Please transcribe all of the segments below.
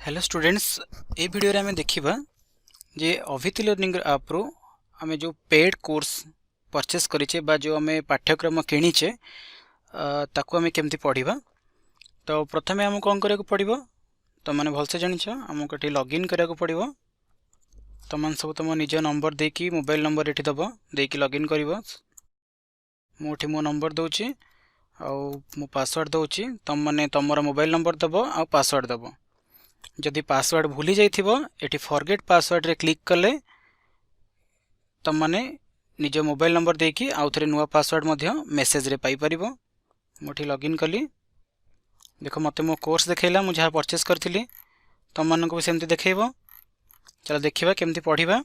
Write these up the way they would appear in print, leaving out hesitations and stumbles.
Hello students, ଏ ଭିଡ଼ିଓରେ ଆମେ ଦେଖିବା ଯେ ଅଭିତି ଲର୍ଣ୍ଣିଂ ଆପ୍ରୁ ଆମେ ଯେଉଁ ପେଡ୍ କୋର୍ସ ପରଚେସ୍ କରିଛେ ବା ଯେଉଁ ଆମେ ପାଠ୍ୟକ୍ରମ କିଣିଛେ, ତାକୁ ଆମେ କେମିତି ପଢ଼ିବା। ତ ପ୍ରଥମେ ଆମକୁ କ'ଣ କରିବାକୁ ପଡ଼ିବ, ତୁମମାନେ ଭଲସେ ଜାଣିଛ। ଆମକୁ ଏଠି ଲଗ୍ଇନ୍ କରିବାକୁ ପଡ଼ିବ। ତୁମମାନେ ସବୁ ତୁମ ନିଜ ନମ୍ବର ଦେଇକି, ମୋବାଇଲ ନମ୍ବର ଏଠି ଦେବ, ଦେଇକି ଲଗ୍ଇନ୍ କରିବ। ମୁଁ ଏଠି ମୋ ନମ୍ବର ଦେଉଛି ଆଉ ମୁଁ ପାସୱାର୍ଡ଼ ଦେଉଛି। ତୁମମାନେ ତୁମର ମୋବାଇଲ ନମ୍ବର ଦେବ ଆଉ ପାସୱାର୍ଡ଼ ଦେବ। ଯଦି ପାସୱାର୍ଡ଼ ଭୁଲି ଯାଇଥିବ, ଏଠି ଫରଗେଟ୍ ପାସୱାର୍ଡ଼ରେ କ୍ଲିକ୍ କଲେ ତୁମମାନେ ନିଜ ମୋବାଇଲ ନମ୍ବର ଦେଇକି ଆଉ ଥରେ ନୂଆ ପାସୱାର୍ଡ଼ ମଧ୍ୟ ମେସେଜରେ ପାଇପାରିବ। ମୁଁ ଏଠି ଲଗ୍ଇନ୍ କଲି। ଦେଖ, ମୋତେ ମୋ କୋର୍ସ ଦେଖେଇଲା, ମୁଁ ଯାହା ପରଚେସ୍ କରିଥିଲି। ତୁମମାନଙ୍କୁ ବି ସେମିତି ଦେଖେଇବ। ଚାଲ ଦେଖିବା କେମିତି ପଢ଼ିବା।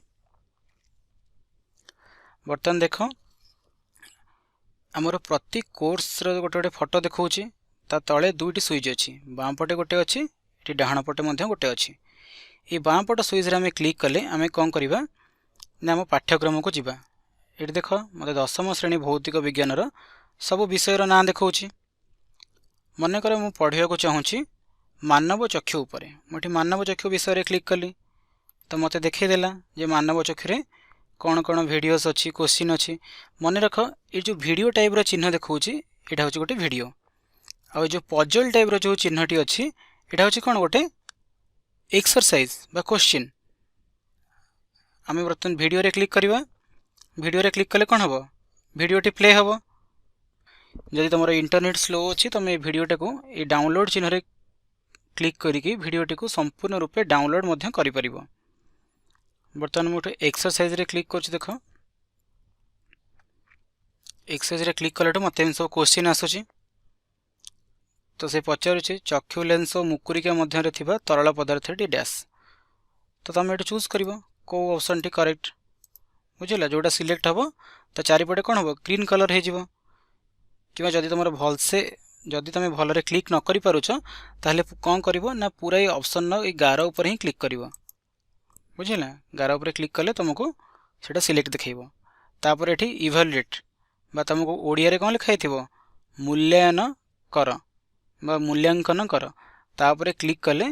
ବର୍ତ୍ତମାନ ଦେଖ, ଆମର ପ୍ରତି କୋର୍ସର ଗୋଟେ ଗୋଟେ ଫଟୋ ଦେଖାଉଛି। ତା ତଳେ ଦୁଇଟି ସୁଇଚ୍ ଅଛି। ବାଁ ପଟେ ଗୋଟେ ଅଛି, ଏଠି ଡାହାଣ ପଟେ ମଧ୍ୟ ଗୋଟେ ଅଛି। ଏଇ ବାଁ ପଟ ସୁଇଚ୍ରେ ଆମେ କ୍ଲିକ୍ କଲେ ଆମେ କ'ଣ କରିବା ନା ଆମ ପାଠ୍ୟକ୍ରମକୁ ଯିବା। ଏଠି ଦେଖ, ମୋତେ ଦଶମ ଶ୍ରେଣୀ ଭୌତିକ ବିଜ୍ଞାନର ସବୁ ବିଷୟର ନାଁ ଦେଖାଉଛି। ମନେକର ମୁଁ ପଢ଼ିବାକୁ ଚାହୁଁଛି ମାନବ ଚକ୍ଷୁ ଉପରେ। ମୁଁ ଏଠି ମାନବ ଚକ୍ଷୁ ବିଷୟରେ କ୍ଲିକ୍ କଲି, ତ ମୋତେ ଦେଖେଇଦେଲା ଯେ ମାନବ ଚକ୍ଷୁରେ କ'ଣ କ'ଣ ଭିଡ଼ିଓସ୍ ଅଛି, କୋଶ୍ଚିନ୍ ଅଛି। ମନେ ରଖ, ଏ ଯେଉଁ ଭିଡ଼ିଓ ଟାଇପ୍ର ଚିହ୍ନ ଦେଖାଉଛି, ଏଇଟା ହେଉଛି ଗୋଟେ ଭିଡ଼ିଓ। ଆଉ ଏ ଯେଉଁ ପଜଲ୍ ଟାଇପ୍ର ଯେଉଁ ଚିହ୍ନଟି ଅଛି, ଏଇଟା ହେଉଛି କ'ଣ? ଗୋଟେ ଏକ୍ସରସାଇଜ୍ ବା କୋଶ୍ଚିନ୍। ଆମେ ବର୍ତ୍ତମାନ ଭିଡ଼ିଓରେ କ୍ଲିକ୍ କରିବା। ଭିଡ଼ିଓରେ କ୍ଲିକ୍ କଲେ କ'ଣ ହେବ? ଭିଡ଼ିଓଟି ପ୍ଲେ ହେବ। ଯଦି ତୁମର ଇଣ୍ଟରନେଟ୍ ସ୍ଲୋ ଅଛି, ତୁମେ ଏ ଭିଡ଼ିଓଟାକୁ ଏଇ ଡାଉନଲୋଡ଼ ଚିହ୍ନରେ କ୍ଲିକ୍ କରିକି ଭିଡ଼ିଓଟିକୁ ସମ୍ପୂର୍ଣ୍ଣ ରୂପେ ଡାଉନଲୋଡ଼ ମଧ୍ୟ କରିପାରିବ। ବର୍ତ୍ତମାନ ମୁଁ ଏଠି ଏକ୍ସରସାଇଜରେ କ୍ଲିକ୍ କରୁଛି। ଦେଖ, ଏକ୍ସରସାଇଜରେ କ୍ଲିକ୍ କଲାଠୁ ମୋତେ ଏମିତି ସବୁ କୋଶ୍ଚିନ୍ ଆସୁଛି। ତ ସେ ପଚାରୁଛି, ଚକ୍ଷୁ ଲେନ୍ସ ଓ ମୁକୁରିକା ମଧ୍ୟରେ ଥିବା ତରଳ ପଦାର୍ଥଟି ଡ୍ୟାସ୍। ତ ତୁମେ ଏଠି ଚୁଜ୍ କରିବ କେଉଁ ଅପସନ୍ଟି କରେକ୍ଟ। ବୁଝିଲା? ଯେଉଁଟା ସିଲେକ୍ଟ ହେବ, ତା ଚାରିପଟେ କ'ଣ ହେବ? ଗ୍ରୀନ୍ କଲର୍ ହେଇଯିବ। କିମ୍ବା ଯଦି ତୁମର ଭଲସେ, ଯଦି ତୁମେ ଭଲରେ କ୍ଲିକ୍ ନ କରିପାରୁଛ, ତାହେଲେ କ'ଣ କରିବ ନା ପୁରା ଏଇ ଅପସନ୍ର ଏଇ ଗାର ଉପରେ ହିଁ କ୍ଲିକ୍ କରିବ। ବୁଝିଲା? ଗାର ଉପରେ କ୍ଲିକ୍ କଲେ ତୁମକୁ ସେଇଟା ସିଲେକ୍ଟ ଦେଖେଇବ। ତାପରେ ଏଠି ଇଭାଲୁଏଟ୍ ବା ତୁମକୁ ଓଡ଼ିଆରେ କ'ଣ ଲେଖା ହେଇଥିବ, ମୂଲ୍ୟାୟନ କର ବା ମୂଲ୍ୟାଙ୍କନ କର, ତାପରେ କ୍ଲିକ୍ କଲେ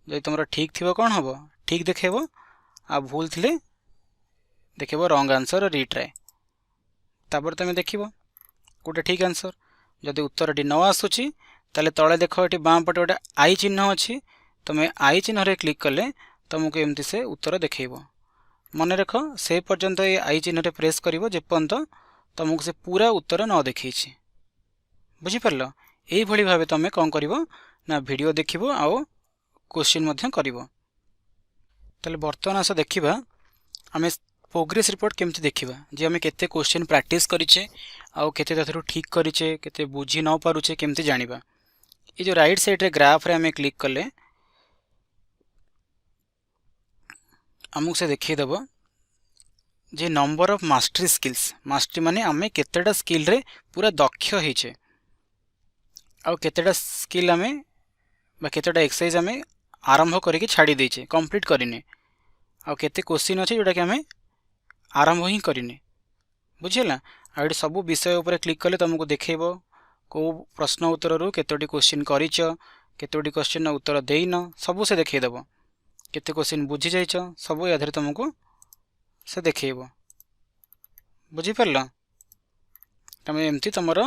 ଯଦି ତୁମର ଠିକ୍ ଥିବ, କ'ଣ ହେବ? ଠିକ୍ ଦେଖେଇବ। ଆଉ ଭୁଲ ଥିଲେ ଦେଖେଇବ ରଙ୍ଗ ଆନ୍ସର, ରିଟ୍ରାଏ। ତାପରେ ତୁମେ ଦେଖିବ କେଉଁଟା ଠିକ୍ ଆନ୍ସର। ଯଦି ଉତ୍ତରଟି ନ ଆସୁଛି, ତାହେଲେ ତଳେ ଦେଖ, ଏଠି ବାଁ ପଟେ ଗୋଟେ I ଚିହ୍ନ ଅଛି। ତୁମେ I ଚିହ୍ନରେ କ୍ଲିକ୍ କଲେ ତୁମକୁ ଏମିତି ସେ ଉତ୍ତର ଦେଖେଇବ। ମନେ ରଖ, ସେ ପର୍ଯ୍ୟନ୍ତ ଏ I ଚିହ୍ନରେ ପ୍ରେସ୍ କରିବ ଯେପର୍ଯ୍ୟନ୍ତ ତୁମକୁ ସେ ପୁରା ଉତ୍ତର ନ ଦେଖେଇଛି। ବୁଝିପାରିଲ? ଏଇଭଳି ଭାବେ ତୁମେ କ'ଣ କରିବ ନା ଭିଡ଼ିଓ ଦେଖିବ ଆଉ କୋଶ୍ଚିନ୍ ମଧ୍ୟ କରିବ। ତାହେଲେ ବର୍ତ୍ତମାନ ଆସ ଦେଖିବା, ଆମେ ପ୍ରୋଗ୍ରେସ୍ ରିପୋର୍ଟ କେମିତି ଦେଖିବା ଯେ ଆମେ କେତେ କୋଶ୍ଚିନ୍ ପ୍ରାକ୍ଟିସ୍ କରିଛେ ଆଉ କେତେ ତାଥିରୁ ଠିକ୍ କରିଛେ, କେତେ ବୁଝି ନ ପାରୁଛେ, କେମିତି ଜାଣିବା? ଏ ଯେଉଁ ରାଇଟ୍ ସାଇଡ଼୍ରେ ଗ୍ରାଫରେ ଆମେ କ୍ଲିକ୍ କଲେ ଆମକୁ ସେ ଦେଖେଇଦେବ ଯେ number of mastery skills. Mastery ମାନେ ଆମେ କେତେଟା ସ୍କିଲ୍ରେ ପୁରା ଦକ୍ଷ ହେଇଛେ ଆଉ କେତେଟା ସ୍କିଲ୍ ଆମେ ବା କେତେଟା ଏକ୍ସରସାଇଜ୍ ଆମେ ଆରମ୍ଭ କରିକି ଛାଡ଼ି ଦେଇଛେ, କମ୍ପ୍ଲିଟ୍ କରିନେ, ଆଉ କେତେ କୋଶ୍ଚିନ୍ ଅଛି ଯେଉଁଟାକି ଆମେ ଆରମ୍ଭ ହିଁ କରିନେ। ବୁଝିହେଲା? ଆଉ ଏଠି ସବୁ ବିଷୟ ଉପରେ କ୍ଲିକ୍ କଲେ ତୁମକୁ ଦେଖେଇବ କେଉଁ ପ୍ରଶ୍ନ ଉତ୍ତରରୁ କେତୋଟି କୋଶ୍ଚିନ୍ କରିଛ, କେତୋଟି କୋଶ୍ଚିନ୍ର ଉତ୍ତର ଦେଇନ, ସବୁ ସେ ଦେଖେଇଦେବ। କେତେ କୋଶ୍ଚିନ୍ ବୁଝି ଯାଇଛ, ସବୁ ୟା ଦେହରେ ତୁମକୁ ସେ ଦେଖେଇବ। ବୁଝିପାରିଲ? ତମେ ଏମିତି ତୁମର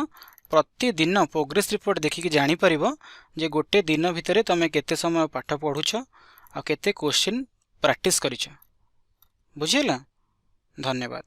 ପ୍ରତିଦିନ ପ୍ରୋଗ୍ରେସ୍ ରିପୋର୍ଟ ଦେଖିକି ଜାଣିପାରିବ ଯେ ଗୋଟେ ଦିନ ଭିତରେ ତୁମେ କେତେ ସମୟ ପାଠ ପଢ଼ୁଛ ଆଉ କେତେ କୋଶ୍ଚିନ୍ ପ୍ରାକ୍ଟିସ୍ କରିଛ। ବୁଝିହେଲା? ଧନ୍ୟବାଦ।